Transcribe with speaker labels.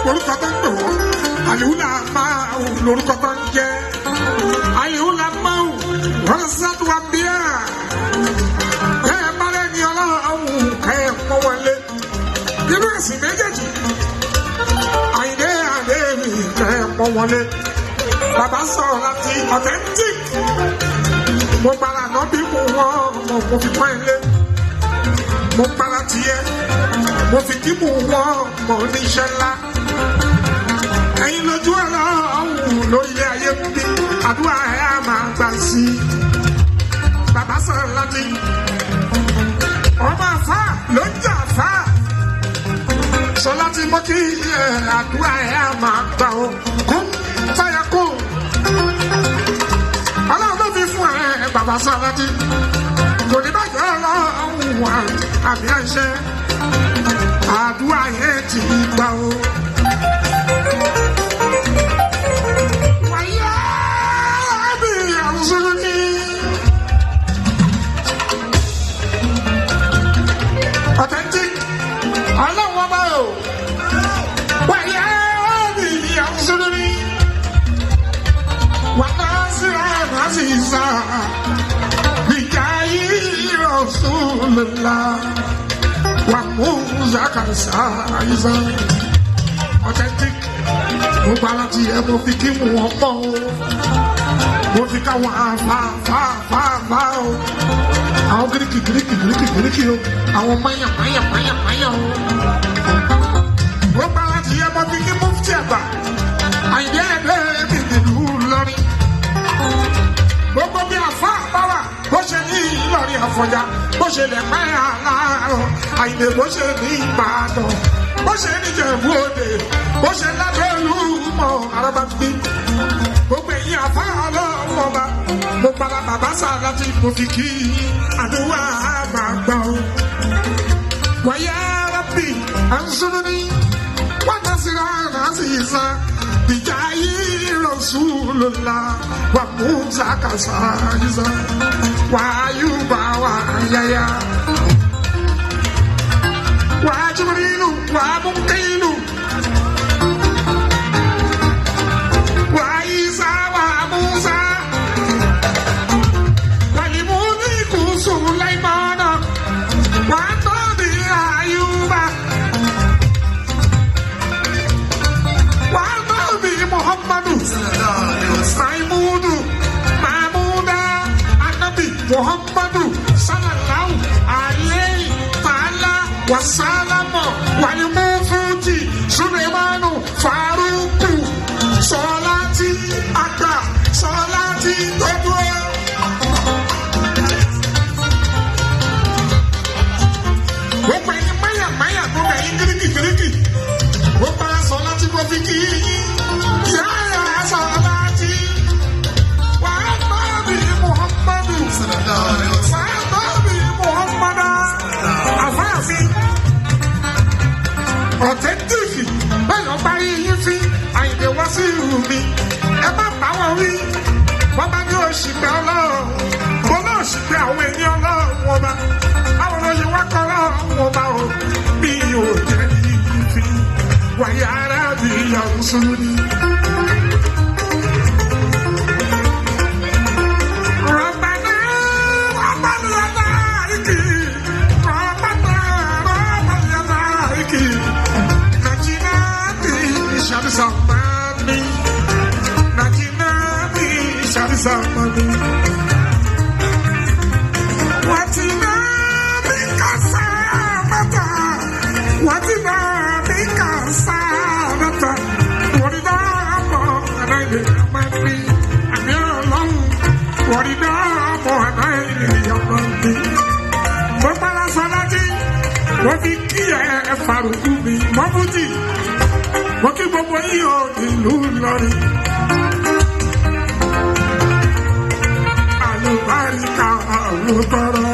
Speaker 1: Orúkọ tó ń pè wọ́n àlìhùlà máa wù lórúkọ tó ń jẹ́ àlìhùlà máa wù wọ́n sátúwà bíà ẹ bá lẹ́ni ọlọ́run ẹ pọ́n wọlé nínú ẹ̀sìn méjèèjì Àyìndé Àdéhùn ẹ pọ́n wọlé bàbá sọ̀rọ̀ láti authentic mo gbára náà bí mo wọ́n mo fi pọ́n ilé mo gbára tiẹ̀ mo fi kí mo wọ́n mo níṣẹ́ ńlá ẹ̀yin lójú ọlọ́run lórí ilé ayé ń bí àdúrà ẹ̀ á máa gbà sí i bàbá sọ̀rọ̀ láti ọmọ àfà ló ń jà àfà sọlá ti mọ kí ẹ àdúrà ẹ̀ á máa gbà ó kún fàyà kún ọlọ́run ló fi fún ẹ bàbá sọ̀rọ̀ láti kò ní bàjẹ́ ọlọ́run àbí àṣẹ àdúrà yẹn ti gbà ó. Wàyà bí àwùjọ ní. Authentic ọlọ́run ọba o. Wàyà bí àwùjọ ní. Wàlá síra àzìzà bìjáyì Rasulullah wà mú zakasa àyíṣà. Authentic mo gba láti ẹ mo fi kí mu wọn pọ̀ o mo fi káwọn àfa àfa àfa àfa o àwọn gíríkì gíríkì gíríkì gíríkì o àwọn mayà mayà mayà mayà o mo gba láti ẹ mo fi kí mufti àgbà Àyìndé ẹgbẹ́ mi nílùú Ìlọrin gbogbo bí àfa àbáwà bó ṣe ní Ìlọrin Àfọ̀njá bó ṣe lè pẹ́ àlárọ̀ Àyìndé bó ṣe ní Ìbàdàn bó ṣe ní Ìjẹ̀bú Òde bó ṣe lábẹ́ Olúmọ Arábàbí gbogbo ẹ̀yin àfa ọlọ́run ọba mo para bàbá sàlá tí mo fi kí àdúrà àgbàgbà o. wàyà rábì àǹsọ́nì wọ́n náà sì rà náà sì sá bìjáyé Rasulullah wà Musa kàṣà yíṣà wà Ayuba wà Yahya wà Jibrilu wà Munkilu wà Isa wà Musa wà Limuniku Sulaimana wà Nabi Ayuba wà Nabi Muhammadu Maimudu Mamuda Anabi Muhammadu sallallahu alayhi ta'ala wa salama walimufuti Suleimanu Faruku Sọláti àgbà Sọláti gbogbo. Gbogbo ẹ̀yin máyà máyà gbogbo ẹ̀yin gíríkì gíríkì. Gbogbo ara Sọláti mo fi kí yín. Yàrá Sọláti wà á bá mi Muhammadu. Wà á bá mi Muhammadu. Àfáàfin ọ̀tẹ́ntìkì bẹ́ẹ̀ lọ bá rí yín fi Àyìndé wá sí ìlú mi ẹ má bá wọn wí wọ́n bá ní òṣìpẹ̀ ọlọ́run mo náà ṣìpẹ̀ àwọn ènìyàn ọlọ́run ọba báwo ló ṣe wá kọ́ ọlọ́run ọba o mi ò jẹ́ ní fi wàyà ara mi yàwó sùúrù ni. Rabbana, Rabbana yadaiki, Rabbana, Rabbana yadaiki, Najina bi shari samani, Najina bi shari samani. Watina bi kasamata, watina bi kasamata, Worida mo anaile amani, àmì Ọlọ́run, worida mo anaile amani. Mo gbára Sọlájí, mo fi kí ẹ Faruku mi, mọ́bútì, mo kí gbogbo yín o ìlú Ìlọrin. Àlùbáríkà àwọn tọrọ.